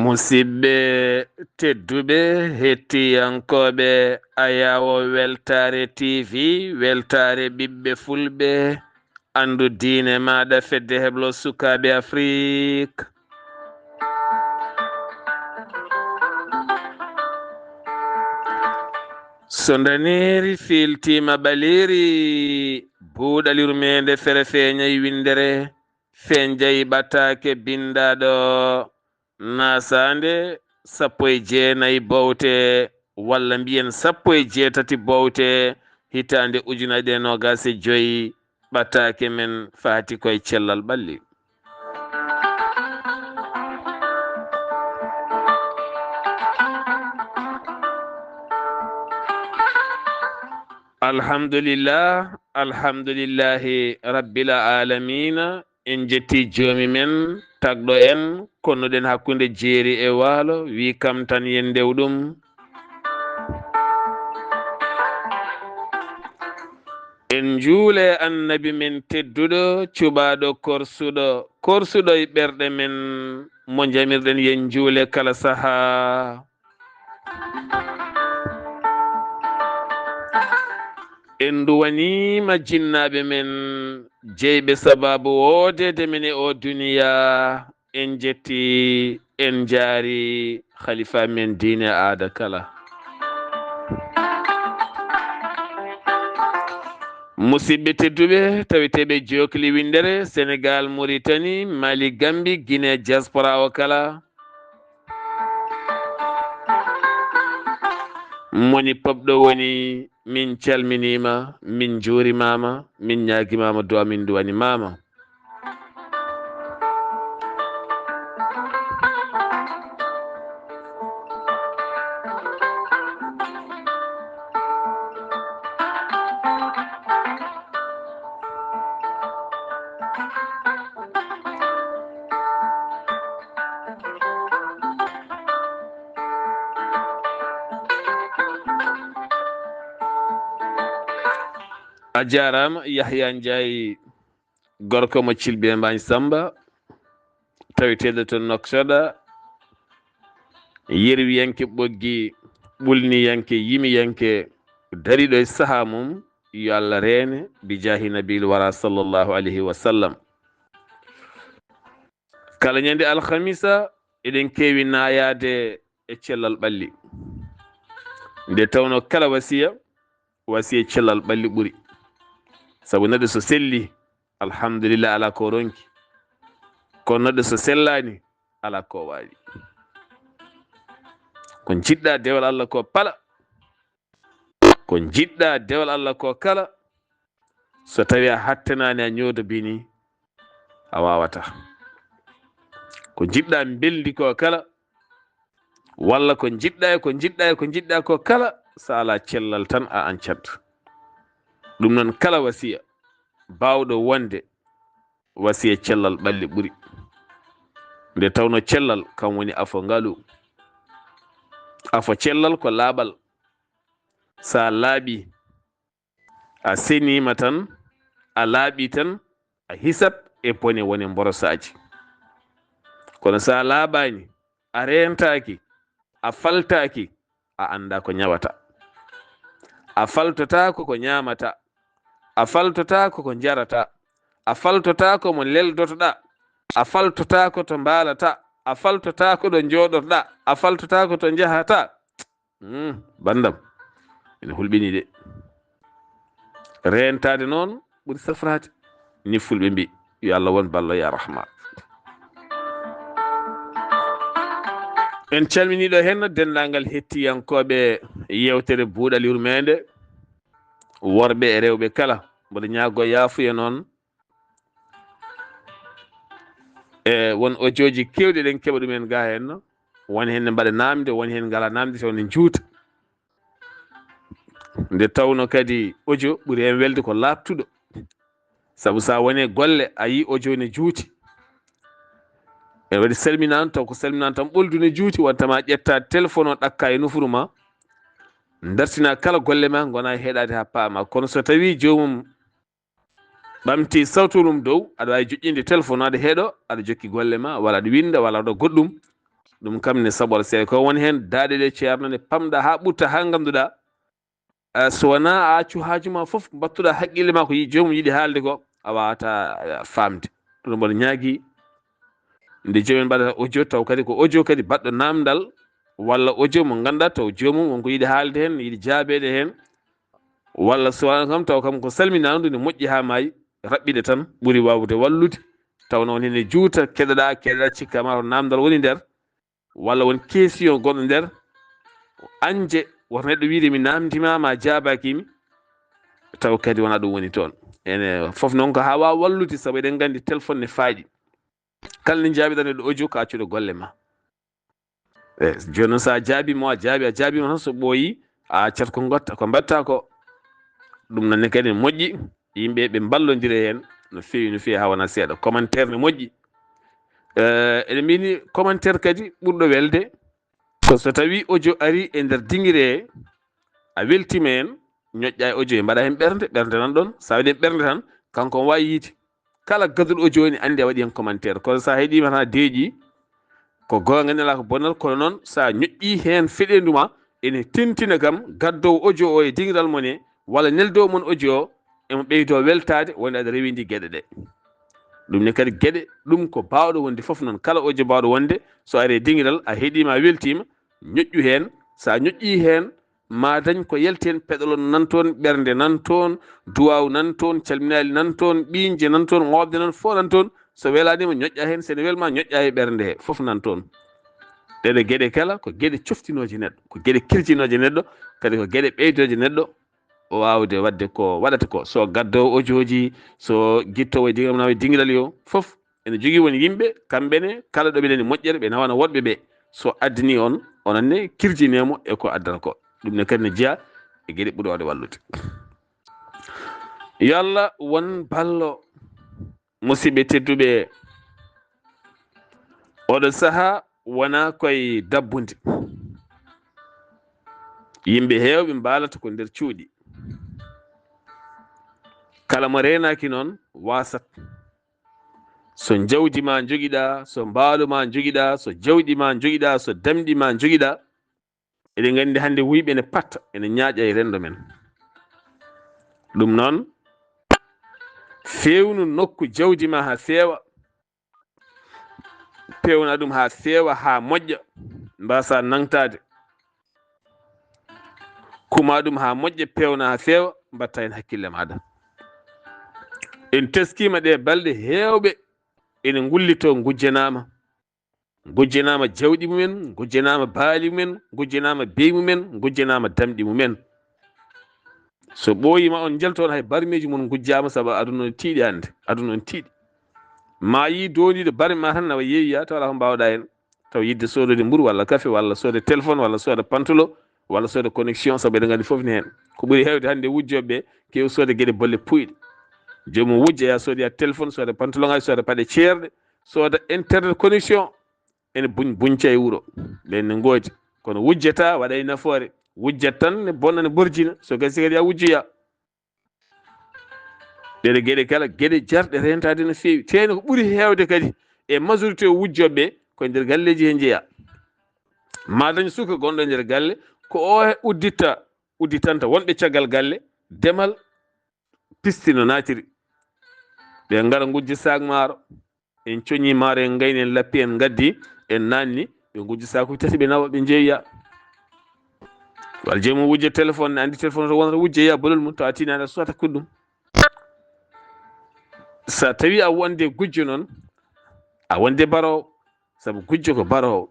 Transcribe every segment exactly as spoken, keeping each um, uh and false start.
Musidɓe tedduɓe, hettiyankooɓe Ayaawo Weltaare T V, weltaare ɓiɓɓe fulɓe, anndu diine maaɗa, fedde heblo sukaaɓe Afrik. So ndaneeri fiiltiima ɓaleeri, buuɗal yurmeende fere feeñay winndere, feeñay ɓataake binndaaɗo. Naasaande sappo e jeenayi bowte, walla mbiyen sappo e jeetati bowte, hitaande ujunaaje ɗiɗi e noogaas e joy, ɓataake men faati koye cellal ɓalli. Alhamdulillah, alhamdulillahi rabbil aalamiina. En njetti joomi men, tagɗo en, konnuɗen hakkunde jeeri e waalo, wi kam tan yen ndew ɗum. En njuule annabi men tedduɗo, cuɓaaɗo korsuɗo, korsuɗo e ɓerɗe men, mo njamirɗen yen njuule kala sahaa. En nduwaniima jinnaaɓe men, jeyɓe sabaabu woodeede men e oo duniyaa. En njetti, en njaari khalifa men diine aada kala. Musidɓe tedduɓe, taweteeɓe jookli winndere, Senegal, Mauritanie, Mali, Gambie, Guinée, diaspora o kala. Moni pop ɗo woni, min calminiima, min njuurimaama, min ñaagimaama du'a, min nduwanimaama. A jaaraama, Yahya Njaay, gorko mo Cilbe Mbaañ Samba, taweteeɗo to Noksoda, yerwiyanke ɓoggi, ɓulniyanke, yimiyanke, dariiɗo e sahaa mum, yo Allah reene, bi jaahi Nabiil Wara sallallahu alayhi wa sallam. Kala ñande alhamisa, eɗen keewi naayaade e cellal ɓalli. Nde tawno kala wasiya, wasiya cellal ɓalli ɓuri. Sabu neɗɗo so selli, alhamdulillah, ala ko ronki. Kono neɗɗo so sellaani, ala ko waawi. Ko njiɗɗa dewal Allah ko pala. Ko njiɗɗa dewal Allah ko kala, so tawi a hattanaani a ñoodobini, a waawata. Ko njiɗɗa mbelndi ko kala, walla ko njiɗɗa e ko njiɗɗa e ko njiɗɗa ko kala, so alaa cellal tan a ancat. Ɗum noon kala wasiya baawɗo wonde wasiya cellal ɓalli ɓuri. Nde tawno cellal kam woni afo ngalu. Afo cellal ko laaɓal. Sa laaɓi, a seniima tan, a laaɓi tan, a hisat e bone woni mborosaaji. Kono sa laaɓaani, a reentaaki, a faltaaki, a anndaa ko ñawata. A faltotaako ko ñaamata. A faltotaako ko njarata. A faltotaako mo leldotoɗa. A faltotaako to mbaalata. A faltotaako ɗo njooɗotoɗa. A faltotaako to njahata. Hmm, banndam, ene hulɓini de. Reentaade noon ɓuri safraade. Ni fulɓe mbi, yo Allah won ballo, ya Rahman. En calmini ɗo henno denndaangal hettiyankooɓe yeewtere Buuɗal Yurmeende, worɓe e rewɓe kala. Mboɗo ñaago yaafuya noon e won audioji keewɗi eɗen keɓa ɗumen ga henno. Won heen ne mbaɗa naamde, won heen ngala naamde, taw ne njuuta. Nde tawno kadi audio ɓuri heen welde ko laaɓtuɗo. Sabu sa woni e golle, a yii audio ne juuti. Ene waɗi salminaan, taw ko salminaan tan ɓoldu ne juuti, wonta ma ƴetta téléphone o ɗakka e nofuru ma. Dartina kala golle ma, ngona e heɗaade haa paama. Kono so tawi joomum Ɓamti sawtu mum dow, aɗa waawi joƴƴinde téléphone, aɗa heɗo, aɗa jokki golle ma, walla aɗa winnda, walla aɗa goɗɗum. Ɗum kam ne saɓora seeɗa. Ko woni heen, daaɗe ɗe ceerno ne pamɗa haa ɓurta, haa ngannduɗaa, eh, so wonaa a accu haaju ma fof, mbattuɗaa haqqille ma ko yi-, joomum yiɗi haalde ko, a waawataa, eh, faamde. Ɗum mboɗo ñaagi, nde joomum en mbaɗata audio, taw kadi ko audio kadi baɗɗo naamndal, walla audio mo ngannduɗaa taw joomum won ko yiɗi haalde heen, yiɗi jaabeede heen, walla so wonaa kam taw kam ko salminaandu ne moƴƴi haa maayi, raɓɓiɗe tan ɓuri waawde wallude. Taw noon ene juuta, keɗoɗaa, keɗoɗaa, cikka ma ko naamndal woni nder, walla won question gonɗo nder, anje, woto neɗɗo wiide mi naamndiima ma, jaabaaki mi, taw kadi wonaa ɗum woni toon. Ene fof noon ko haa waawa wallude, sabu eɗen nganndi téléphone ne faaɗi. Kala nde njaabiɗaa neɗɗo audio ko accuɗo golle ma. E, jooni noon so a jaabii mo, a jaabii, a jaabii mo tan, so ɓooyi, a accat ko ngotta, ko mbaɗta ko. Ɗum noon ne kadi ne moƴƴi, yimɓe ɓe mballondira heen no feewi, no feewi haa wona seeɗa. Commentaire ne moƴƴi. E, eɗen mbiyni commentaire kadi ɓurɗo welde ko so tawii audio arii e nder dingire he, a weltiima heen, ñoƴƴaa e audio he, mbaɗaa heen ɓernde, ɓernde nan ɗoon. So a waɗii heen ɓernde tan, kanko omo waawi yiide. Kala gadduɗo audio ne anndi a waɗii heen commentaire. Kono so a heɗiima tan a deeƴii, ko goonga, nelaa ko bonnata, kono noon so a ñoƴƴii heen feɗeendu ma, ene tintina kam gaddoowo audio o e dingiral mon he, walla neldoowo mon audio o, emo ɓeydoo weltaade wonde aɗa rewindii geɗe ɗe. Ɗum ne kadi geɗe, ɗum ko baawɗo wonde fof noon. Kala audio baawɗo wonde, so arii e dingiral, a heɗiima, a weltiima, ñoƴƴu heen. So a ñoƴƴii heen, ma dañ ko yalti heen, peɗolo nan toon, ɓernde nan toon, duwaaw nan toon, calminaali nan toon, ɓiiñje nan toon, ŋooɓde nan, fof nan toon. So welaani ma, ñoƴƴaa heen, so ene wel ma, ñoƴƴaa e ɓernde he, fof nan toon. Ɗeɗe geɗe kala ko geɗe coftinooje neɗɗo, ko geɗe kirjinooje neɗɗo, kadi ko geɗe ɓeydooje neɗɗo o waawde waɗde ko waɗata ko. So gaddoowo audio ji, so gittoowo e dingiral, nawa e dingiral yo, fof ene jogii won yimɓe, kamɓe ne, kala ɗo ɓe nani moƴƴere, ɓe nawana woɗɓe ɓe. So addanii on, onon ne, kirjinee mo e ko addata ko. Ɗum ne kadi ne jeyaa e geɗe ɓurɗe waawde wallude. Yo Allah won ballo, musidɓe tedduɓe. Oɗo sahaa wonaa koye dabbunde. Yimɓe heewɓe mbaalata ko nder cuuɗi. Kala mo reenaaki noon, waasat. So jawdi ma njogiɗaa, so mbaalu ma njogiɗaa, so jawɗi ma njogiɗaa, so damɗi ma njogiɗaa, eɗen nganndi hannde wuyɓe ne patta, ene ñaaƴa e renndo men. Ɗum noon, feewnu nokku jawdi ma haa feewa, peewna ɗum haa feewa, haa moƴƴa, mbaasaa nangtaade. Kuma ɗum haa moƴƴa, peewna haa feewa, mbaɗtaa heen hakkille maaɗa. En teskiima ɗee balɗe heewɓe ene ngullitoo, ngujjanaama. Ngujjanaama jawɗi mumen, ngujjanaama baali mumen, ngujjanaama beyi mumen, ngujjanaama damɗi mumen. So ɓooyii ma on njalto on, hay barmeeji mon ngujjaama, sabu aduna on tiiɗi hannde, aduna on tiiɗi. Ma yii doondiiɗo barme ma tan nawa yeeyoya, tawa alaa ko mbaawɗaa heen. Taw yiɗde soodode mburu walla kafe walla sooda téléphone walla sooda pantalon walla sooda connexion, sabu eɗen nganndi fof ne heen. Ko ɓuri heewde hannde wujjooɓe ɓe keewi sooda geɗe bolle puyɗe. Joomum wujja, yaa soodoya téléphone, sooda pantalon, ay sooda paɗe ceerɗe, sooda internet connexion. Ene buñ-, buñca e wuro. Ɓeen ne ngoodi. Kono wujjata waɗay nafoore. Wujjat tan ne bonna, ne borjina. So gasi kadi a wujjoya. Ɗeɗe geɗe kala, geɗe jarɗe reentaade no feewi. Tee ne ko ɓuri heewde kadi e majorité o wujjooɓe ɓe, ko e nder galleeji he njeya. Ma dañ suka gonɗo e nder galle, ko o he udditta, udditanta wonɓe caggal galle, demal pisti no naatiri. Ɓe ngara ngujja saak maaro. En coñi maaro, en ngayni, en lappi, en ngaddi, en naanni, ɓe ngujja saakuuji tati, ɓe nawa, ɓe njeeya. Walla joomum wujja téléphone, ne anndi téléphone to wonata, wujja, yaa bolol mum, tawa tinaani, a suwata kuɗɗum. So a tawi a wonde gujjo noon, a wonde baroowo, sabu gujjo ko baroowo.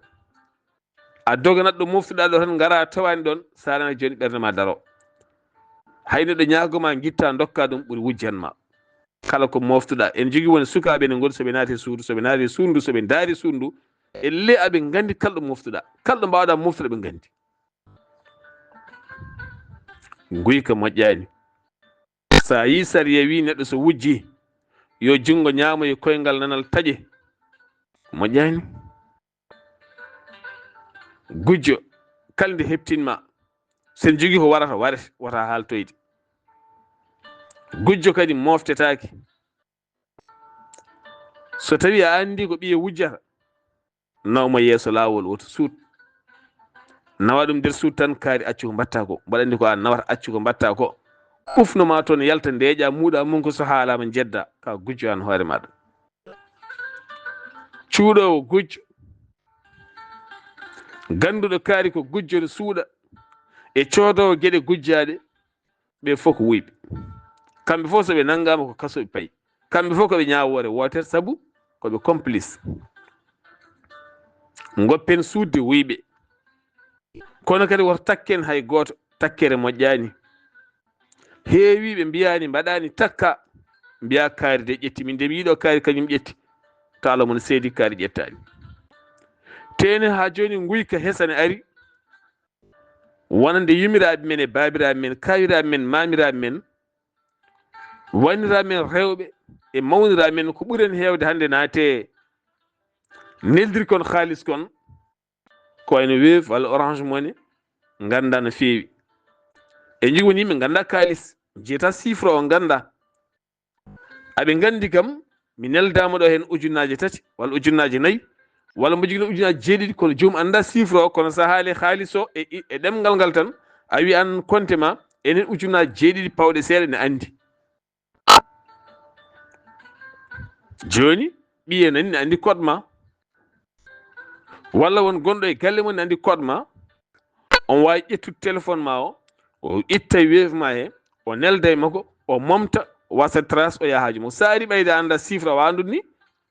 A doganat ɗo moftuɗaa ɗo tan, ngara tawaani ɗoon, sarana jooni ɓernde ma daro. Hay neɗɗo ñaago ma, ngitta, ndokka ɗum, ɓuri wujjan ma. Kala ko moftuɗaa, en jogii won sukaaɓe ne ngoni, so ɓe naati suudu, so ɓe naati suudu, so ɓe ndaari suudu, elle aɓe nganndi kala ɗo moftuɗaa, kala ɗo mbaawɗaa moftude ɓe nganndi. Nguyka moƴƴaani. So a yii sariya wii neɗɗo so wujji, yo junngo ñaamo e koyngal nanal taƴe, moƴƴaani. Gujjo, kala nde heptin ma, so en jogii ko warata, waret, wota haaltoyde. Gujjo kadi moftetaake. So tawi a anndi ko ɓiye wujjata, naw mo yeeso laawol, woto suut. Nawa ɗum nder suut tan, kaari accu ko mbatta ko. Mbaɗa anndi ko a nawata, accu ko mbatta ko. Ɓufno ma toon, yalta ndeeƴa, muuɗa mum ko so haalaama njedda, ka gujjo an hoore maɗa. Cuuɗoowo gujjo, gannduɗo kaari ko gujjo no suuɗa, e coodoowo geɗe gujjaaɗe, ɓe fof ko wuyɓe. Kamɓe fof so ɓe nanngaama ko kaso ɓe payi. Kamɓe fof ko ɓe ñaawoore wootere sabu ko ɓe complice. Ngoppen suuɗde wuyɓe. Kono kadi woto takken hay gooto, takkere moƴƴaani. Heewi ɓe mbiyaani mbaɗaani takka, mbiya kaari de ƴetti, min de mi yiɗo kaari kañum ƴetti. Taala mon seedi kaari ƴettaani. Teene haa jooni nguyka hesane ari, wonande yumiraaɓe men e baabiraaɓe men, kaawiraaɓe men, maamiraaɓe men, wayniraaɓe men rewɓe e mawniraaɓe men ko ɓuri en heewde hannde naate neldirkon kaalis kon, ko wayno Wave walla Orange Money, ngannda no feewi. E njogii won yimɓe ngannda kaalis, jeyta chiffre o ngannda. Aɓe nganndi kam, mi neldaama ɗo heen ujunnaaje tati walla ujunnaaje nayi, walla mbo jogino ujunnaaje jeeɗiɗi, kono joom annda chiffre o, kono so a haali haalis o e, e ɗemngal ngal tan, a wi an konte ma, enen ujunnaaje jeeɗiɗi pawɗe seeɗa ne anndi. Jooni, ɓiye nani ne anndi code ma. Walla won gonɗo e galle mon ne anndi code ma. On waawi ƴettude téléphone ma o, o itta Wave ma he, o nelda e makko, o momta, o wasa trace, o yaha haaju mum. So ari ɓayde annda chiffre, a wawa anndude ni.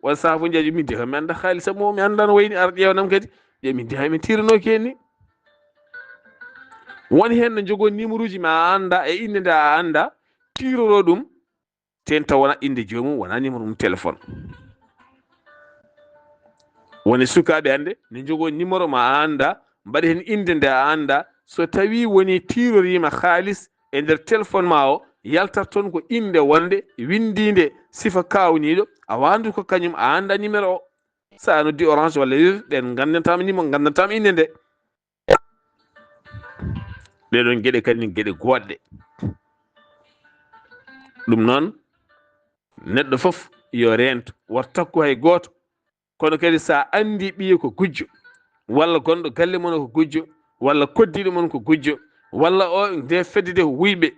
Walla saha fof njaji, min de kam mi annda haalis am o, mi annda no wayni, ara ƴeewanam kadi. Ƴe min de hay min tiiranoki hen ni. Won hen no jogo numéro uji ma a annda, e innde nde a annda, tiiroro ɗum, ten taw wona innde joomum, wona numéro mum téléphone. Woni sukaaɓe hannde ne njogoo numéro ma a annda, mbaɗi heen innde nde a annda. So tawii woni tiiroriima haalis e nder téléphone ma o, yaltat toon ko innde wonde winndiinde sifa kaawniiɗo, a waandu ko kañum, a annda numéro o. So a noddi Orange walla Wave, ɓeen nganndantaama numéro, nganndantaama innde nde. Ɗee ɗoon geɗe kadi ne geɗe goodɗe. Ɗum noon, neɗɗo fof yo reento, woto takku hay gooto. Kono kadi, so a anndi ɓiye ko gujjo, walla gonɗo galle mon ko gujjo, walla koddiiɗo mon ko gujjo, walla o nde fedde de ko wuyɓe,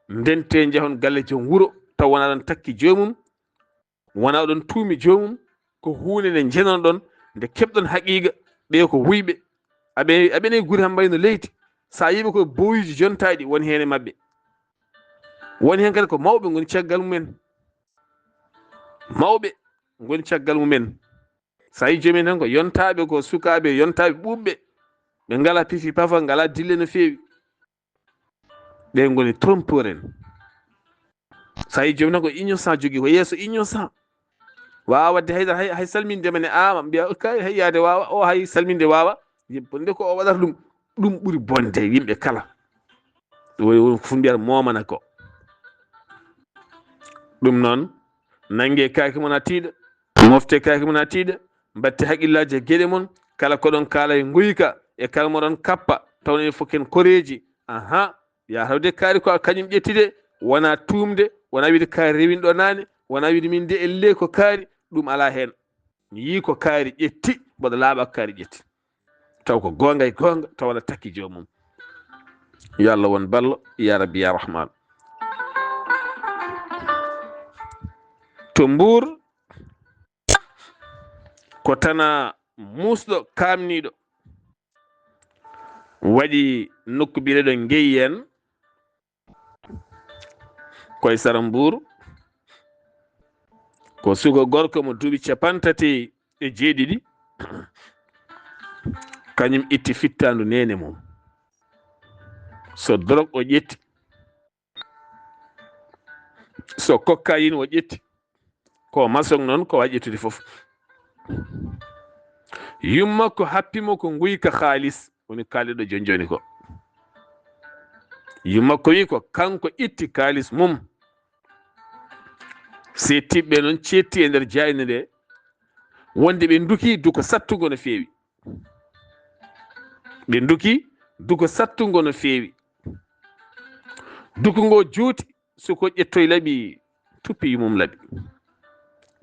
ndente njahon galle joom wuro, taw wonaa ɗon takki joomum, wona oɗon tuumi joomum, ko huunde nde njenonoɗon, nde keɓɗon haqiiqa, ɓe ko wuyɓe. Aɓe, aɓe nayi guri han mbayno leydi. So a yiɓe ko boyuji jontaaɗi woni heen e maɓɓe. Woni heen kadi ko mawɓe ngoni caggal mumen. Mawɓe ngoni caggal mumen. So a yi joomum en tan ko yontaaɓe, ko sukaaɓe yontaaɓe ɓuuɓɓe. Ɓe ngalaa pifi pafa, ngalaa dille no feewi. Ɓe ngoni trompeur en. So a yi joomum tan ko innocent jogii, ko yeeso innocent. Waawa waɗde hay, hay, hay salminde ma ne ama, mbiya, "Kay, hay yaade waawa, o hay salminde waawa." Yimɓe, nde ko o waɗata ɗum, ɗum ɓuri bonde yimɓe kala. Woni, woni ko fu mbiyata moomana ko. Ɗum noon, nannge kaake mon a tiiɗa, mofte kaake mon a tiiɗa, mbatte haqqillaaji e geɗe mon, kala ko ɗon kaala e nguyka, e kala mo ɗon kappa, taw enen fof ken koreeji. Aha, ya tawde kaari ko kañum ƴetti de, wona tuumde, wona wiide kaari rewinɗo naane, wona wiide min de elle ko kaari, ɗum alaa heen. Mi yii ko kaari ƴetti, mboɗo laaɓa ko kaari ƴetti. Taw ko goonga e goonga, taw wona takki joomum. Yo Allah won ballo, ya Rabbi, ya Rahman. To Mbuur, ko tana muusɗo, kaamniiɗo, waɗi nokku biyeteeɗo Ngeyi en, koye sara Mbuur. Ko suka gorko mo duuɓi capantati e jeeɗiɗi, kañum itti fittaandu neene mum. So dorog o ƴetti, so cocaïne o ƴetti, ko maçon noon ko waawi ƴettude fof. Yumma ko happi mo ko nguyka haalis, woni kaalɗo jonjoni ko. Yumma ko wi ko kanko itti kaalis mum. Seettiiɓe noon ceetti e nder jaaynde nde, wonde ɓe nduki duko sattungo no feewi. Ɓe nduki duko sattungo no feewi. Duko ngo juuti, suko ƴettoy laɓi, tuppi yumum laɓi.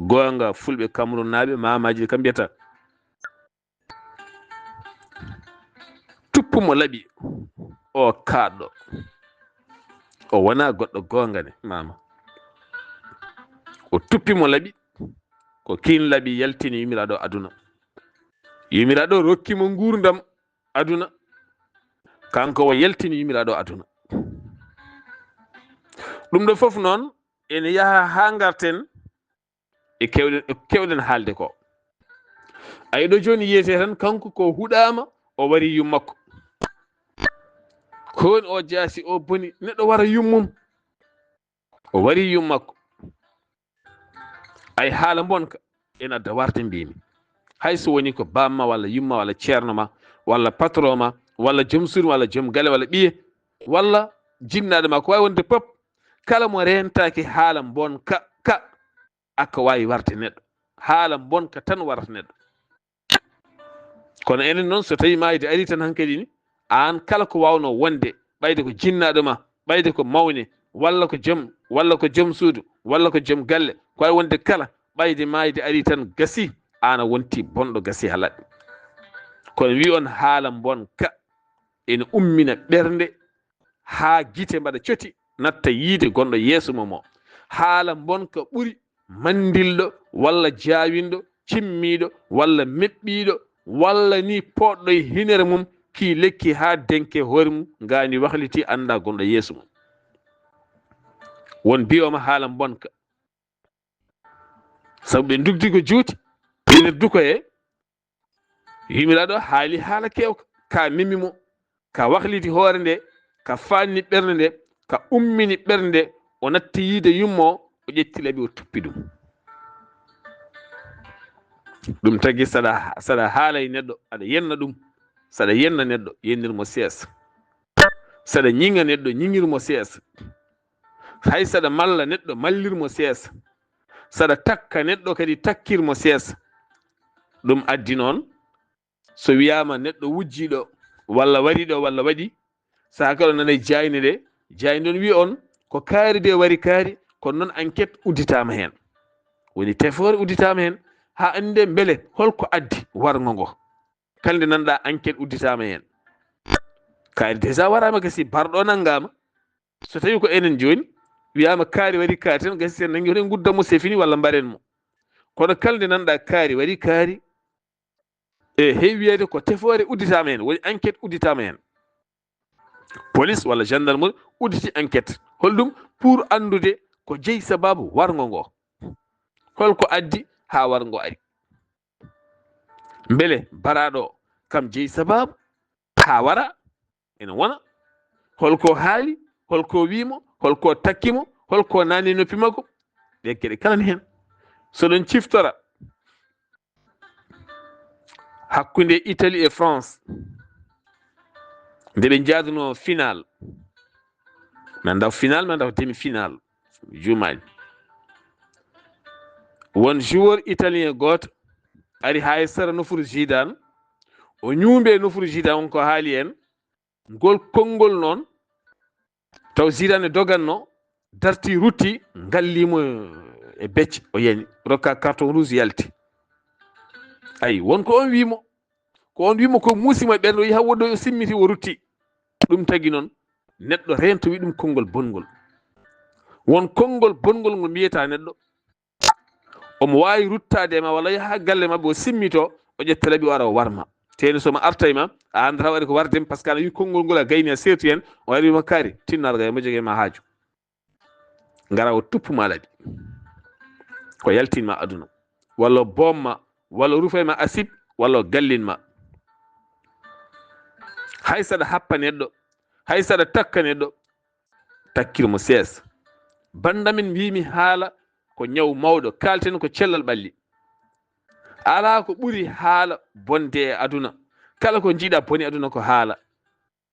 Goonga, fulɓe Cameroun naaɓe, maamaaji kam mbiyata, "Tuppu mo laɓi, o kaaɗɗo. O wonaa goɗɗo goonga ne, maama." O tuppi mo laɓi, ko kiin laɓi yaltini yumiraɗo aduna. Yumiraɗo rokki mo nguurndam aduna. Kanko o yaltini yumiraɗo aduna. Ɗum ɗo fof noon ene yaha haa ngarten e kewɗen, e kewɗen haalde ko. Ay ɗo jooni yiyete tan kanko ko huɗaama, o wari yummakko. Ko woni o jaasi, o boni, neɗɗo wara yummum. O wari yummakko. Ay haala bonka ene adda warde mbimi. Hay so woni ko bamma walla yumma walla ceerno ma walla patron ma walla joom suudu walla joom galle walla ɓiye walla jinnaɗo ma, ko wawi wonde pop, kala mo rentaki haala bonka ka, akka wawi warde neɗɗo. Haala bonka tan warata neɗɗo. Kono enen noon, so tawi mayde ari tan hankadi ni, aan kala ko wawno wonde, ɓayde ko jinnaɗo ma, ɓayde ko mawne, walla ko joom, walla ko joom suudu, walla ko joom galle, ko wawi wonde kala, ɓayde mayde ari tan gasi, aan a wonti bonɗo, gasi ha laɓɓi. Kono wi on haala bonka ene ummina ɓernde, haa gite mbaɗa coti, natta yiide gonɗo yeeso mum o. Haala bonka ɓuri mandilɗo walla jaawinɗo, cimmiiɗo walla meɓɓiiɗo, walla ni poɗɗo e hinere mum, ki lekki haa denke hoore mum, ngaani wahliti, annda gonɗo yeeso mum. Won mbiyooma haala bonka. Sabu ɓe ndugdi ko juuti, ɓe nder duko he, yumiraɗo haali haala kewka, ka memi mo, ka wahliti hoore nde, ka fanni ɓernde nde, ka ummini ɓernde nde, o natti yiide yummo o, o ƴetti laɓi, o tuppi ɗum. Ɗum tagi saɗa, saɗa haala e neɗɗo, aɗa yenna ɗum. Saɗa yenna neɗɗo, yennir mo seesa. Saɗa ñiŋa neɗɗo, ñiŋir mo seesa. Hay saɗa malla neɗɗo, mallir mo seesa. Saɗa takka neɗɗo kadi, takkir mo seesa. Ɗum addi noon, so wiyaama neɗɗo wujjiiɗo walla wariiɗo walla waɗi, saha kala nanay jayne ɗe, jayne ɗon wiya on ko kaari de wari kaari, kono noon enquête udditaama heen. Woni tefoore udditaama heen, haa annde mbele holko addi warngo ngo. Kala nde nanɗa enquête udditaama heen. Kaari déjà waraama, gasi, barɗo nanngaama. So tawi ko enen jooni, wiyaama kaari wari kaari tan, gasi, sen nanngi hoto en nguddan mo, c'est fini, walla mbaren mo. Kono kala nde nanɗa kaari wari kaari, e heewi wiyeede ko tefoore udditaama heen, woni enquête udditaama heen. Police walla gendarmerie udditi enquête. Holɗum? Pour anndude ko jeyi sababu warngo ngo. Holko addi haa warngo ari? Mbele baraaɗo o kam jeyi sababu haa wara? Ene wona. Holko haali? Holko wii mo? Holko takki mo? Holko nani noppi makko? Ɗe geɗe kala ne heen. So ɗon ciftora hakkunde Italie e France, nde ɓe njaaduno final, mi annda ko final, mi annda ko demi final, juumaani. Won joueur italien gooto ari haa e sera nofuru Zidane, o ñuumbi e nofuru Zidane, on ko haali en. Ngol konngol noon, taw Zidane doganno, darti, rutti, ngalli mo e becce, o yani, rokka carton rouge, yalti. Ayi, won ko on wii mo, ko on wii mo ko muusi mo e ɓernde, o yaha woɗɗoy, o simmiti, o rutti. Ɗum tagi noon, neɗɗo reento wi ɗum konngol bonngol. Won konngol bonngol ngol mbiyata neɗɗo, omo waawi ruttaade e ma walla yaha galle maɓɓe, o simmito, o ƴetta laɓi, o ara, o warma. Teni so ma artay ma, a annda taw ari ko warde, parce que aɗa wi konngol ngol, a gayni, a seerti heen, o ari ma kaari, tinno aɗa gay, mo jogii ma haaju. Ngara o tuppu ma laɓi. Ko yaltin ma aduna. Walla o boom ma, walla o rufay ma asib, walla o gallin ma. Hay saɗa happa neɗɗo, hay saɗa takka neɗɗo, takkir mo seesa. Bannda min mbiimi haala ko ñaw mawɗo, kaalten ko cellal ɓalli. Alaa ko ɓuri haala bonde e aduna. Kala ko njiɗa boni aduna ko haala.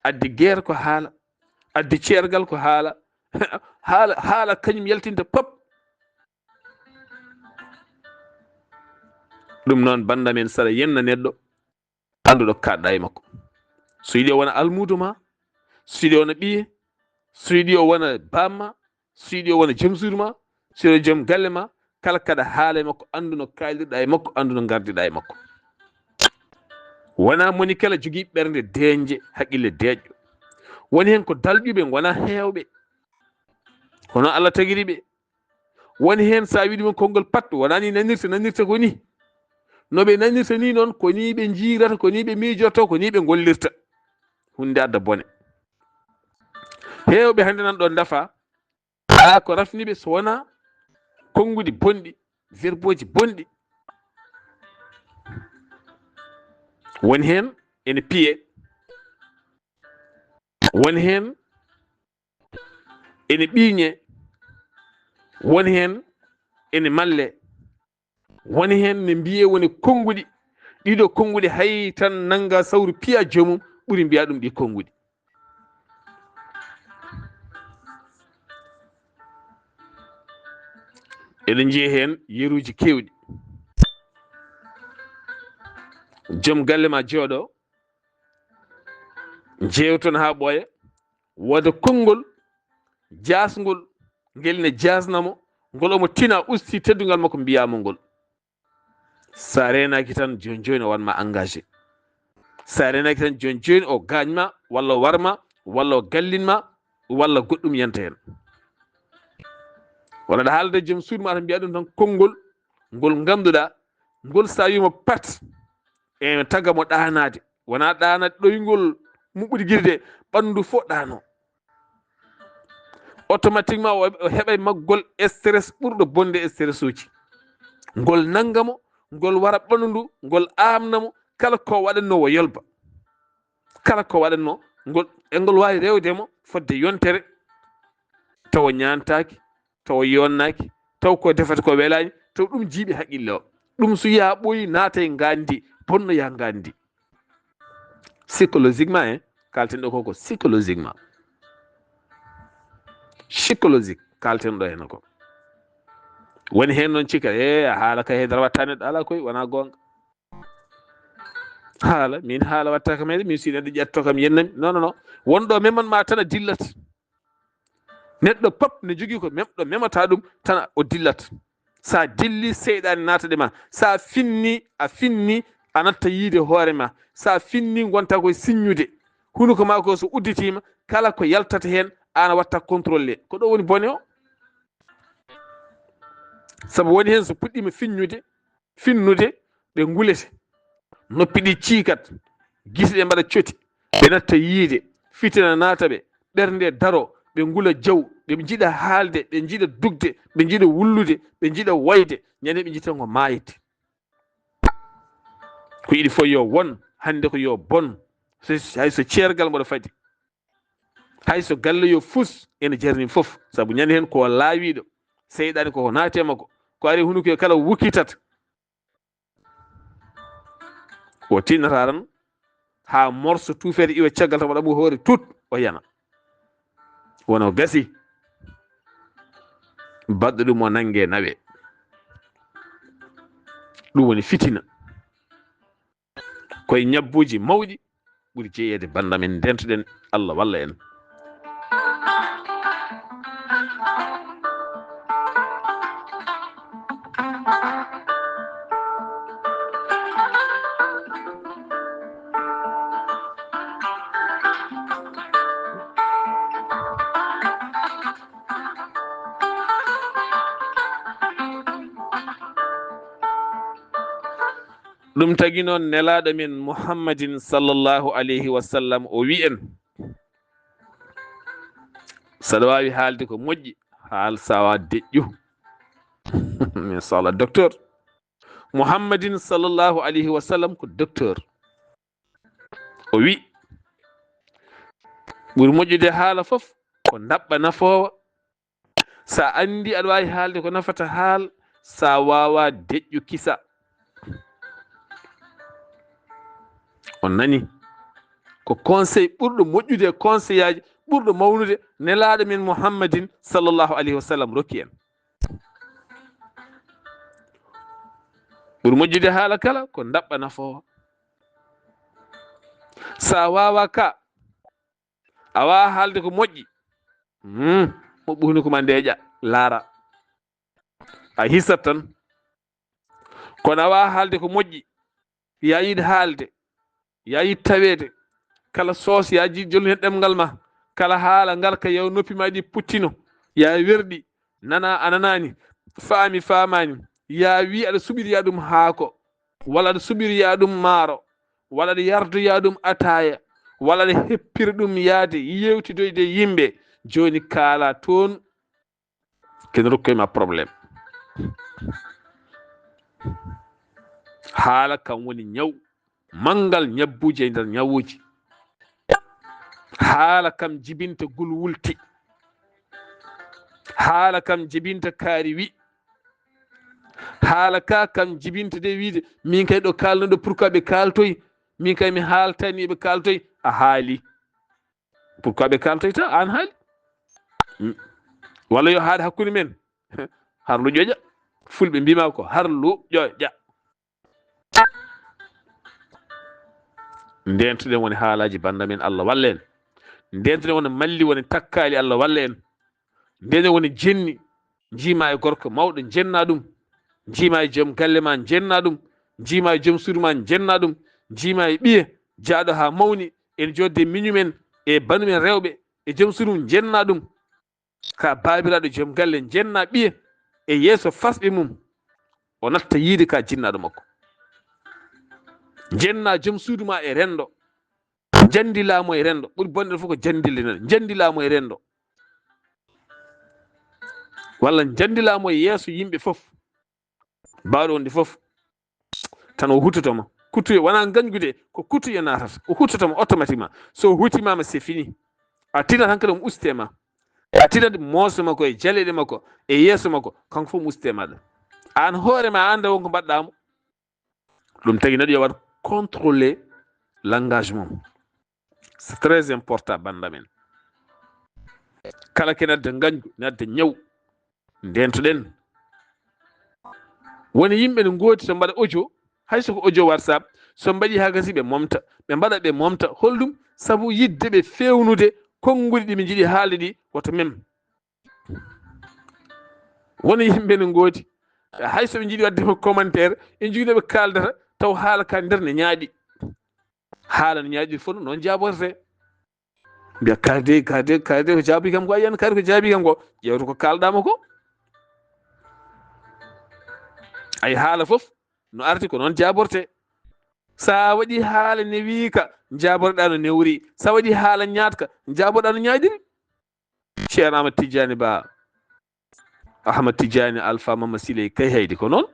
Addi guerre ko haala. Addi ceergal ko haala. Haala, haala kañum yaltinta pop. Ɗum noon, bannda men, saɗa yenna neɗɗo, annduɗo kaɗɗa e makko. So yiɗi o wona almuudo ma, so yiɗi o wona ɓiye, so yiɗi o wona bamma, so yiɗi o wona joom suudu ma, so yiɗi o joom galle ma, kala kaɗa haala e makko, anndu no kaaldirɗa e makko, anndu no ngardiɗa e makko. Wona moni kala jogii ɓernde deeƴnde, haqqille deeƴɗo. Woni heen ko dalƴuɓe, ngonaa heewɓe. Kono Allah tagiri ɓe. Woni heen, so a wii ɗumen konngol pat, wonaa ni nanirta, nanirta ko ni. No ɓe nanirta ni noon, ko ni ɓe njiirata, ko ni ɓe miijorto, ko ni ɓe ngollirta. Huunde adda bone. Heewɓe hannde nan ɗo ndafa, a ko rafni ɓe so wonaa konnguɗi bonɗi, verbeji bonɗi. Woni heen ene piye, woni heen ene ɓiiñe, woni heen ene malle, woni heen ne mbiyee woni konnguɗi. Ɗiɗo konnguɗi hay tan nannga sawru piya joomum ɓuri mbiya ɗum ɗi konnguɗi. Eɗen njiya heen yeruuji keewɗi. Joom galle ma jooɗo, njeewton haa ɓooya, wooda konngol jaasngol, ngel ne jaasna mo, ngol omo tina, usti teddungal makko, mbiyaa mo ngol. So a reenaaki tan, jooni jooni o waɗ ma engagé. So a reenaaki tan, jooni jooni o gaañ ma, walla o war ma, walla o gallin ma, walla goɗɗum yanta heen. Walla aɗa haalda joom suudu ma, tan mbiyaa ɗum tan konngol ngol ngannduɗaa, ngol so a wii mo pat, ene taga mo ɗaanaade. Wonaa ɗaanaade ɗoyngol muɓɓude gite de, ɓanndu fof ɗaano. Automatiquement o, o heɓay maggol stress ɓurɗo bonde stress uji. Ngol nannga mo, ngol wara ɓanndu ndu, ngol aamna mo, kala ko waɗatnoo o yolba. Kala ko waɗatnoo, ngol, e ngol waawi rewde mo fodde yontere, tawa ñaantaaki, tawa yonnaaki, taw ko defata ko welaani, taw ɗum jiiɓi haqqille o. Ɗum so yaaɓoyi naata e ngaandi, bonnoya ngaandi. Psychologiquement, hein, kaalten ɗo ko, ko psychologiquement. Psychologique kaalten ɗo heen ko. Woni heen noon cika, e a haala ka heedara watta neɗɗo, ala koy, wona goonga. Haala, min haala watta kam heede, min si neɗɗo ƴetto kam yennami. Non, non, non. Wonɗo meman ma tan a dillat. Neɗɗo pop ne jogii ko memɗo memata ɗum tan o dillat. Sa dilli, seyɗaani naata de ma. Sa finni, a finni, a natta yiide hoore ma. Sa finni, ngonta koye siññude. Hunuko ma ko so udditiima, kala ko yaltata heen, aan a watta contrôlé. Ko ɗo woni bone o. Sabu woni heen so puɗɗiima fiññude, finnude, ɓe ngulete. Noppi ɗi ciikat, gite ɗe mbaɗa coti, ɓe natta yiide, fitina naata ɓe, ɓernde daro, ɓe ngula jaw, ɓe njiɗa haalde, ɓe njiɗa dugde, ɓe njiɗa wullude, ɓe njiɗa wayde, ñande ɓe njiɗta ngo maayde. Ko yiɗi fof yo won, hannde ko yo bon, so, hay so ceergal mboɗo fadi. Hay so galle yo fus, ene jarni fof, sabu ñande heen ko laawiiɗo, seyɗaani koko naati e makko, ko ari hunuko e kala wukkitata. O tinnata tan haa morso tuufeede iwa caggal tan waɗa mo hoore tut, o yana. Wona o gasi, baɗɗo ɗum o nannge nawe. Ɗum woni fitina. Koye ñabbuuji mawɗi ɓuri jeyeede bannda men, ndeentoɗen, Allah walla en. Ɗum tagi noon Nelaaɗo men Muhammadin sallallahu alayhi wa sallam o wi'i en, saɗa waawi haalde ko moƴƴi, haal sawa deƴƴu. Min sala docteur. Muhammadin sallallahu alayhi wa sallam ko docteur. O wi, ɓuri moƴƴude haala fof ko ndaɓɓa nafoowa. Sa anndi aɗa waawi haalde ko nafata haal, sa waawa deƴƴu kisa. On nani? Ko conseil ɓurɗo moƴƴude e conseillaaji, ɓurɗo mawnude, Nelaaɗo men Muhammadin sallallahu alayhi wa sallam rokki en. Ɓuri moƴƴude haala kala ko ndaɓɓa nafoowa. Sa waawa ka, a waawa haalde ko moƴƴi. Hmm, moɓɓu hunuko ma ndeeƴa, laara. A hisat tan. Kono a waawaa haalde ko moƴƴi. Yaa yiɗ haalde. Yaa yiɗ taweede. Kala soos yaa jiɗ jolni heen ɗemngal ma. Kala haala ngal ka yaw noppi ma ɗi puttino. Yaa werɗi. Nana a nanaani. Faami faamaani. Yaa wii aɗa suɓiriyaa ɗum haako. Walla aɗa suɓiriyaa ɗum maaro. Walla aɗa yardoyaa ɗum ataaya. Walla aɗa heppira ɗum yahde yeewtidoyde e yimɓe. Jooni kaalaa toon. Kene rokkoy ma problème. Haala kam woni ñaw manngal ñabbuuji e nder ñawuuji. Haala kam jibinta gulwulti. Haala kam jibinta kaari wi. Haala ka kam jibinta de wiide, min kay ɗo kaalno ɗo, pourquoi ɓe kaaltoy? Min kay mi haaltani ɓe kaaltoy. A haali. Pourquoi ɓe kaaltoyta? Aan haali. Mm. Walla yo haaɗ hakkunde men. Harlu ƴoƴa. Fulɓe mbima ko harlu ƴoƴa. Ndentoɗen woni haalaaji bannda men, Allah walla en. Ndentoɗen woni malli, woni takkaali, Allah walla en. Ndentoɗen woni jenni, njiima e gorko mawɗo, njenna ɗum. Njiima e joom galle ma, njenna ɗum. Njiima e joom suudu ma, njenna ɗum. Njiima e ɓiye, jaaɗo haa mawni, en jodde miñumen e banumen rewɓe, e joom suudu mum, njenna ɗum. Ka baabiraaɗo joom galle, njenna ɓiye e yeeso fasɓe mum, o natta yiide ka jinnaaɗo makko. Njenna joom suudu ma e renndo. Njandilaa mo e renndo. Ɓuri bonde fof ko njandilde nen. Njandilaa mo e renndo. Walla njandilaa mo e yeeso yimɓe fof. Baawɗo wonde fof. Tan o hutoto ma. Kutuye wona ngañgude, ko kutuye naatata. O hutoto ma automatiquement. So o hutima ma, c'est fini. A tinat hankadi omo uste ma. A tinat mooso makko e jaleeɗe makko e yeeso makko, kanko fof omo uste ma ɗo. Aan hoore ma a annda wonko mbaɗɗa mo. Ɗum tagi neɗɗo yo waɗ contrôler langage mum. C'est très important, bannda men. Kala ke nadda ngañgu, nadda ñaw. Ndentoɗen. Woni yimɓe no ngooti to mbaɗa audio, hay so ko audio WhatsApp, so mbaɗi haa gasi ɓe momta, ɓe mbaɗa ɓe momta. Holɗum? Sabu yiɗde ɓe feewnude konnguɗi ɗi ɓe njiɗi haalde ɗi, woto mem. Woni yimɓe no ngooti, hay so ɓe njiɗi waɗde mo commentaire, ɓe njiɗi no ɓe kaaldata, taw haala ka nder ne ñaaɗi. Haala no ñaaɗi fof noon jaaborte. Mbiya, "Kaari de, kaari de, kaari de, ko jaabi kam ko a yiyan, kaari ko jaabi kam ko." Ƴeewta ko kaalɗaama ko. Ay, haala fof no arti ko noon jaaborte. Sa waɗi haala newiika, jaaborɗa no newri. Sa waɗi haala ñaaɗka, jaaborɗa no ñaaɗiri. Ceerno Ahmad Tijjaani Ba, Ahmad Tijjaani Alfa Mama Siley Kayhaydi ko noon.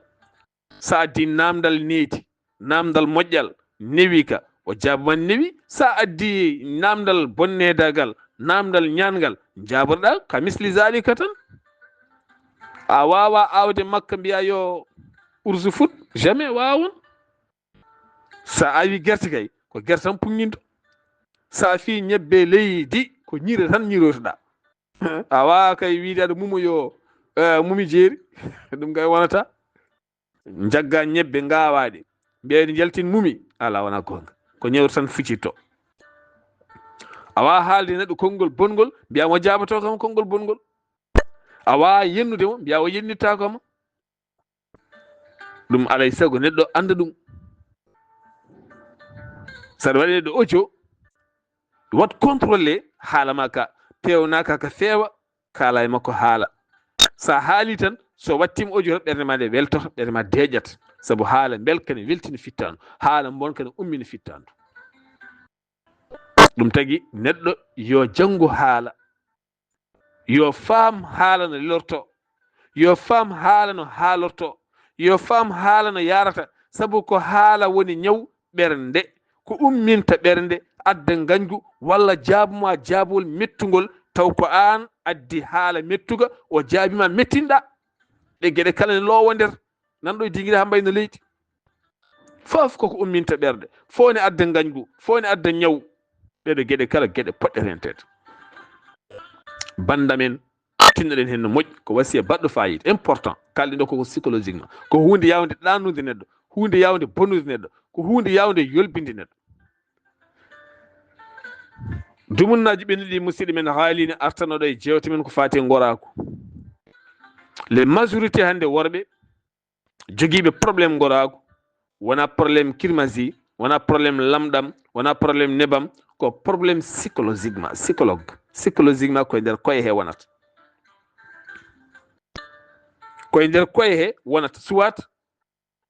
Sa addi naamndal needi, naamndal moƴƴal, newiika, o jaabuma newi. Sa addi naamndal bonneedagal, naamndal ñaangal, jaaborɗa ka misli zalika tan. A waawa aawde makka mbiya yo ursu fut, jamais waawon. Sa awi gerte kay, ko gerte tan puŋŋinto. Sa fi ñebbe leydi, ko ñiire tan ñiiroytoɗa. A waawa kay wiide aɗa mumo yo, eh, mumi jeeri. Ɗum kay wonata. Njagga ñebbe ngawaɗe. Mbiya eɗe njaltin mumi. Ala, wona goonga. Ko ñewre tan fucitto. A waawa haalde neɗɗo konngol bongol, mbiya mo jaaboto kam konngol bongol. A waawa yennude mo, mbiya o yennittaako ma. Ɗum alay sago neɗɗo annda ɗum. Saɗa waɗi neɗɗo audio, waɗ contrôlé haala ma ka, peewna ka, ka feewa, kaala e makko haala. Sa haali tan, so wattima audio tan, ɓernde ma nde weltoto, ɓernde ma deeƴat. Sabu haala mbelka ne weltina fittaandu, haala mbonka ne ummina fittaandu. Ɗum tagi neɗɗo yo janngu haala, yo faam haala no lelorto, yo faam haala no haalorto, yo faam haala no yaarata, sabu ko haala woni ñaw ɓernde, ko umminta ɓernde, adda ngañgu, walla jaabuma jaabowol mettungol, taw ko aan addi haala mettuga, o jaabima mettinɗa. Ɗe geɗe kala ne loowa nder. Nan ɗo e dingiɗe haa mbayno leydi. Fof koko umminta ɓerɗe. Fof ne adda ngañgu, fof ne adda ñaw. Ɗeɗo geɗe kala geɗe poɗɗe renteede. Bannda men, tinnoɗen heen no moƴƴi, ko wasiya baɗɗo fayida, important. Kalɗen ɗo koko psychologiquement. Ko huunde yawnde ɗaannude neɗɗo, huunde yawnde bonnude neɗɗo, ko huunde yawnde yolbinde neɗɗo. Dumunnaaji ɓennuɗi, musidɗo men, haaliino artanooɗo e jeewte men ko faati e ngoraaku. Les majorité hannde worɓe jogiiɓe problème ngoraagu, wona problème kirmasi, wona problème lamɗam, wona problème nebam, ko problème psychologiquement, psychologue. Psychologiquement koye nder koye he wonata. Koye nder koye he wonata. Soit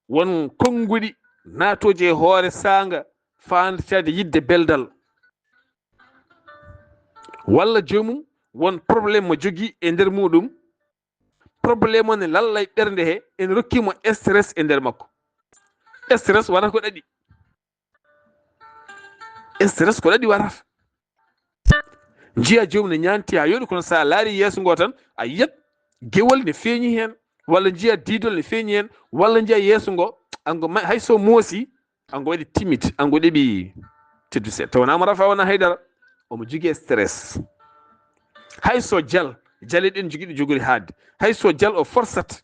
won konnguɗi naatooji e hoore saanga faanditaade yiɗde beldal. Walla joomum won problème mo jogii e nder muɗum. Problème o ne lalla e ɓernde he, en rokki mo stress e nder makko. Stress wara ko ɗaɗi. Stress ko ɗaɗi warata. Njiya joomum ne ñaanti haa yooɗi, kono so a laari yeeso ngo tan, a yiyat gewal ne feeñi heen, walla njiya diidol ne feeñi heen, walla njiya yeeso ngo, ango ma-, hay so moosi, ango waɗi timide, ango ɗeɓi teddu seeɗa. Tawa naamo rafa wona haydara, omo jogii stress. Hay so jal, jale ɗen jogii ɗo jogori haadde. Hay so jal o forsat,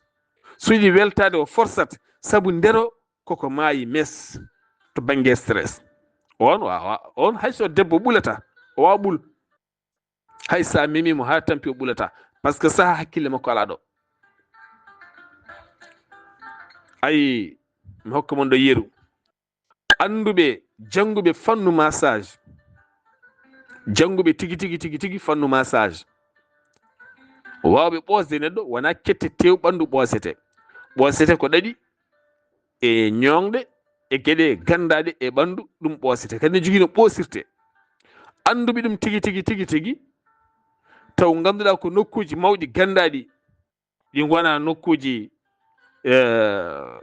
so yiɗi weltaade o forsat, sabu ndero koko maayi mes to bannge stress. On waawa, on hay so debbo ɓulata, o waawa ɓul. Hay so a memi mo haa tampi o ɓulata. Parce que saha hakkille makko alaa ɗo. Ayi, mi hokka mon ɗo yeru. Annduɓe, jannguɓe fannu massage. Jannguɓe tigi, tigi, tigi, tigi fannu massage. Waawɓe ɓoosde neɗɗo, wona kette tew ɓanndu ɓoosete. Ɓoosete ko ɗaɗi, e ñoŋɗe, e geɗe ganndaaɗe e ɓanndu, ɗum ɓoosete. Kadi ne jogii no ɓoosirte. Annduɓe ɗum tigi, tigi, tigi, tigi, taw ngannduɗaa ko nokkuuji mawɗi ganndaaɗi, ɗi ngona nokkuuji, eh,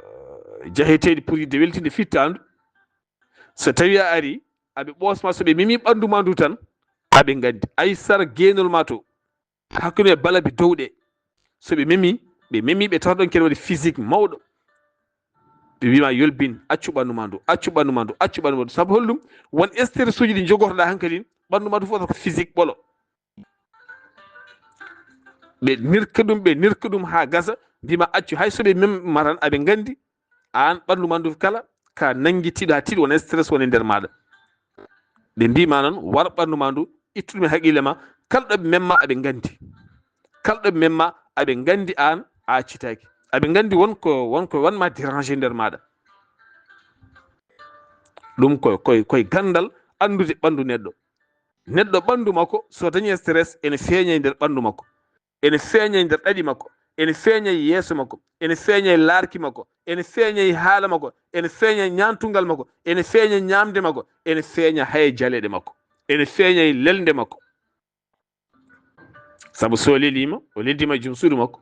jaheteeɗi pour yiɗde weltinde fittaandu. So tawi a ari, aɓe ɓoosma, so ɓe memi ɓanndu ma ndu tan, aɓe nganndi. Ay sara geenol ma to, hakkunde balabi dow ɗe. So ɓe memi, ɓe memi, ɓe tawata ɗon kene waɗi physique mawɗo. Ɓe wima yolbin, accu ɓanndu ma ndu, accu ɓanndu ma ndu, accu ɓanndu ma ndu. Sabu holɗum? Won stress uji ɗi jogortoɗaa hankadin, ɓanndu ma ndu fof ko physique ɓolo. Ɓe nirka ɗum, ɓe nirka ɗum haa gasa, mbima accu, hay so ɓe mem-, ma tan, aɓe nganndi aan ɓanndu ma ndu kala, ka nanngitiiɗo haa tiiɗo, wona stress woni nder maaɗa. Ɓe mbima noon, war ɓanndu ma ndu, ittu ɗum e haqqille ma, kala ɗo ɓe memma, aɓe nganndi. Kala ɗo ɓe memma, aɓe nganndi aan a accitaaki. Aɓe nganndi won ko, won ko wanma déranger nder maaɗa. Ɗum ko, koye, koye ganndal anndude ɓanndu neɗɗo. Neɗɗo ɓanndu makko, so dañi stress, ene feeña e nder ɓanndu makko. Ene feeña e nder ɗaɗi makko. Ene feeña e yeeso makko. Ene feeña e laarki makko. Ene feeña e haala makko. Ene feeña e ñaantungal makko. Ene feeña e ñaamde makko. Ene feeña hay e jaleeɗe makko. Ene feeña e lelnde makko. Sabu so leliima, o leldiima e joom suudu makko.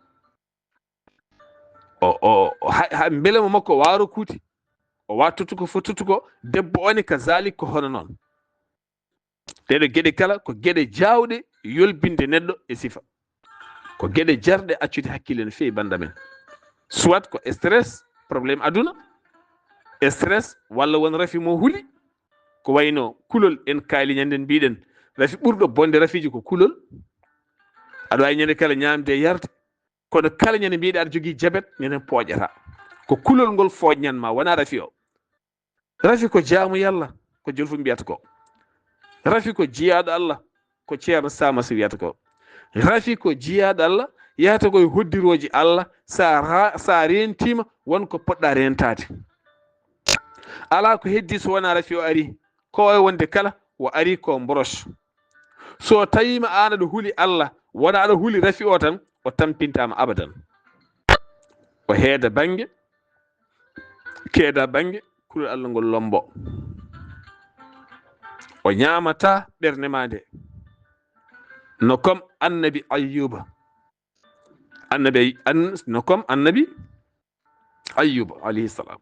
O, o, o, ha, ha mbelema makko waaro kuuti. O waatoto ko fottoto ko, debbo o ne kazalik ko hono noon. Ɗeɗo geɗe kala ko geɗe jaawɗe yolbinde neɗɗo e sifa. Ko geɗe jarɗe accude hakkille no feewi bannda men. Soit ko stress, problème aduna, stress, walla won rafi mo huli, ko wayno kulol en kaali ñanden mbiɗen, rafi ɓurɗo bonde rafiiji ko kulol. Aɗa waawi ñande kala ñaamde e yarde, kono kala ñande mbiɗa aɗa jogii jabet, ñande pooƴata. Ko kulol ngol fooƴnan ma, wona rafi o. Rafi ko jaamu Yalla, ko jolfu mbiyata ko. Rafi ko jiyaaɗo Allah, ko Ceerno Samasi wiyata ko. Rafi ko jiyaaɗo Allah, yahata ko e hoddirooji Allah, sa ra-, sa rentiima, won ko poɗɗa rentaade. Alaa ko heddi so wonaa rafi o ari, ko wawi wonde kala o ari ko broche. So tawiima aan aɗa huli Allah, wona aɗa huli rafi o tan, o tampintaama abadan. O heeda bannge, keeda bannge, kulol Allah ngol lombo. O ñaamata ɓernde ma nde. No comme Annabi Ayyuba. Annabi Ay-, an-, no comme Annabi Ayyuba alayhi salam.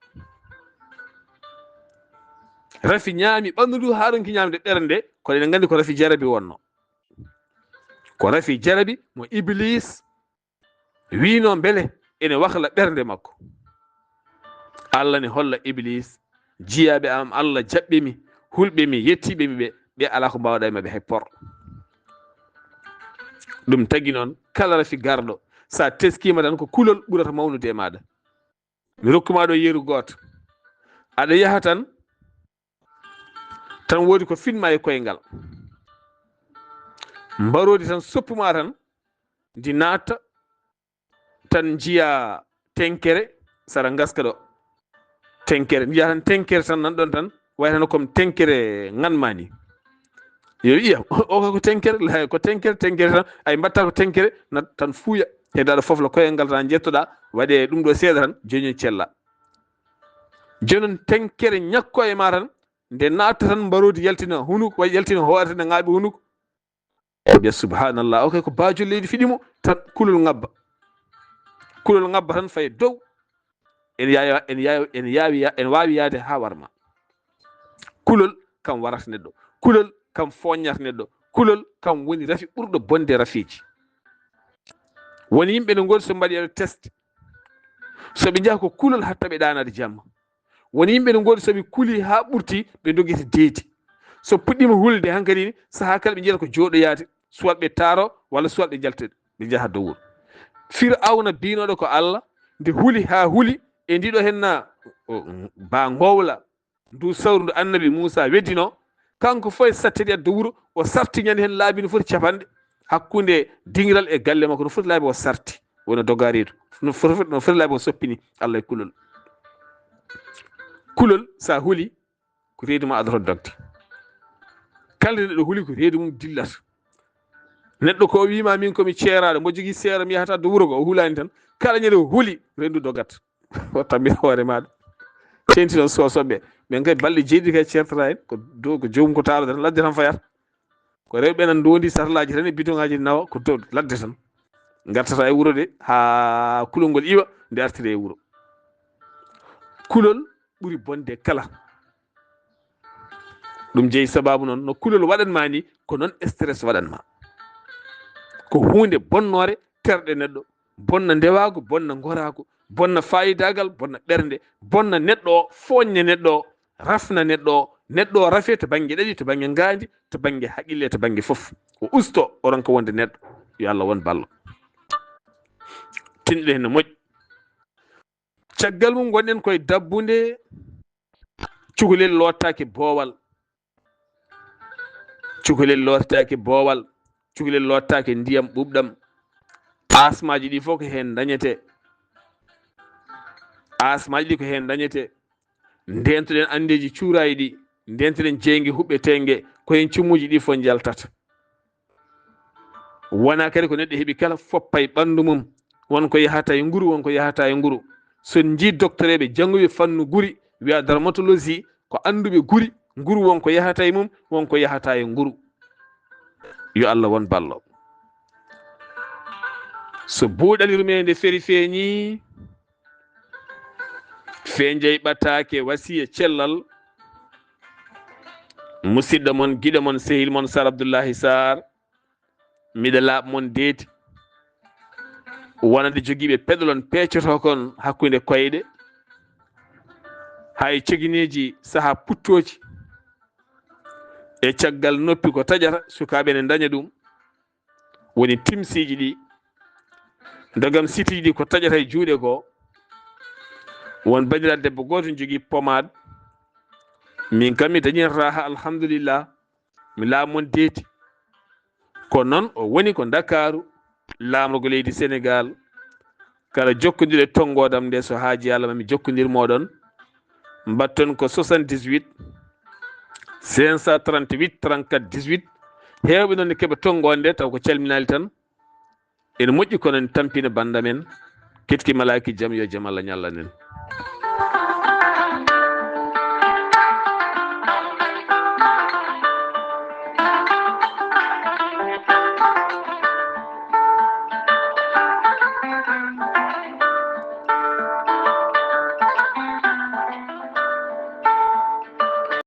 Rafi ñaami ɓanndu ndu haa ronki ñaamde ɓernde, kono eɗen nganndi ko rafi jarabi wonno. Ko rafi jarabi mo Iblis wiino mbele ene wakla ɓernde makko. Allah ne holla Iblis, jiyaaɓe am, Allah jaɓɓe mi, hulɓe mi, yettiiɓe mi ɓe, ɓe alaa ko mbaawɗa e maɓɓe hay por. Ɗum tagi noon, kala rafi garɗo, sa teskiima tan ko kulol ɓurata mawnude e maaɗa. Mi rokkuma ɗo yeru gooto. Aɗa yaha tan, tan woodi ko finma e koyngal. Mbaroodi tan soppuma tan, ndi natta, tan njiya tenkere sara ngaska ɗo. Tenkere, njiya tan tenkere tan nan ɗon tan, way tan comme tenkere nganma ni. Yo wiya, o ko tenkere, la, ko tenkere, tenkere tan, ay mbatta ko tenkere, na tan fuuya. He daɗa fof la koye ngal tan jettoɗa, waɗe ɗum ɗo seeɗa tan, joño cella. Jonon tenkere ñakko e ma tan, nde natta tan mbarodi yaltina hunuko, way yaltina hoore tan, nde ŋaaɓi hunuko. Ɓe subhanallah, o kay ko baajo leydi fiɗi mo, tan kulol ngabba. Kulol ngabba tan fay dow. En yaawa, en yaawa, en yaawi ya-, en waawi yaade haa warma. Kulol kam warata neɗɗo. Kulol kam foññata neɗɗo. Kulol kam woni rafi ɓurɗo bonde rafeeji. Woni yimɓe no ngoodi so mbaɗi test. So ɓe njaha ko kulol hatta ɓe ɗaanaade jamma. Woni yimɓe no ngoodi so ɓe kuli haa ɓurti, ɓe dogita deedi. So puɗɗiima hulde hankadi ni, sahaa kala ɓe njiyata ko jooɗoyaade, soit ɓe taaro, walla soit ɓe njalta, ɓe njaha dow wuro. Firawna biynooɗo ko Allah, nde huli haa huli, e ndiɗo henna, o, ba ngowla, ndu sawru ndu Annabi Muusa weddino, kanko fof e sattedi adda wuro, o sarti ñande heen laabi no foti capanɗe, hakkunde dingiral e galle makko, no foti laabi o sarti, woni doga reedu, no foti, no foti laabi o soppini Allah e kulol. Kulol, sa huli, ko reedu ma adata dogde. Kala neɗɗo huli, ko reedu mum dillata. Neɗɗo ko o wiima, min komi ceeraaɗo, mbo jogii seera, mi yahata dow wuro go, o hulaani tan. Kala ñande o huli, rendu dogat. O tammi hoore maaɗa. Teenti noon sosoɓe. Ɓen kay balɗe jeeɗiɗi kay ceertata en. Ko dow, ko joomum ko taarode tan, ladde tan fayata. Ko rewɓe nan ndondi sarlaaji tan e bidon ŋaaji nawa ko dow ladde tan. Ngartata e wuro de haa kulol ngol iwa, nde artira e wuro. Kulol ɓuri bonde kala. Ɗum jeyi sababu noon, no kulol waɗan ma ni, ko noon stress waɗan ma. Ko huunde bonnoore terɗe neɗɗo, bonna ndewaagu, bonna ngoraagu, bonna faayidagal, bonna ɓernde, bonna neɗɗo o, fooñna neɗɗo o, rafna neɗɗo o, neɗɗo o rafe to bannge ɗaɗi, to bannge ngaandi, to bannge haqille, to bannge fof. O usto, o ronka wonde neɗɗo. Yo Allah won ballo. Tinɗe heen no moƴƴi. Caggal mum ngonɗen koye dabbunde, cukalel loottaaki boowal. Cukalel loottaaki boowal. Cukalel loottaaki ndiyam ɓuuɓɗam. Asmaaji ɗi fof ko heen dañetee. Asmaaji ɗi ko heen dañetee. Ndeentoɗen anndeeji cuuraayi ɗi. Ndeentoɗen jeynge huɓɓeteenge. Ko heen cumuuji ɗi fof njaltata. Wona kadi ko neɗɗo heɓi kala foppa e ɓanndu mum. Won ko yahata e nguru, won ko yahata e nguru. So en njii doktoreeɓe jannguɓe fannu guri, wiya dermatologie, ko annduɓe guri, nguru won ko yahata e mum, won ko yahata e nguru. Yo Allah won ballo. So buuɗal yurmeende feri feeñi, feenjay ɓataake wasiya cellal, musidɗo mon, giɗo mon, sehil mon, Sar Abdullahi Sar, miɗa laaɓa mon deedi. Wonande jogiiɓe peɗolon peecoto kon hakkunde koyɗe, hay cogineeji saha puttooji, e caggal noppi ko taƴata, sukaaɓe ne ndaña ɗum. Woni timsiiji ɗi, ndogam sitiiji ɗi ko taƴata e juuɗe ko. Won banndiraaɗo debbo gooto ne jogii pomaad. Min kam mi dañii raha, alhamdulillah. Mi laaɓa mon deedi. Ko noon o woni ko Ndakaaru, laamorgo leydi Senegaal. Kala jokkondiral e tonngoodam nde, so haaji Allah ma mi jokkondir mooɗon. Mbaɗton ko soixante-dix-huit, cinq cent trente-huit, trente-quatre, dix-huit. Heewɓe noon ne keɓa tonngoode nde, taw ko calminaali tan. Ene moƴƴi, kono en tampina bannda men. Ketki malaaki jam, yo jam Allah ñallan en.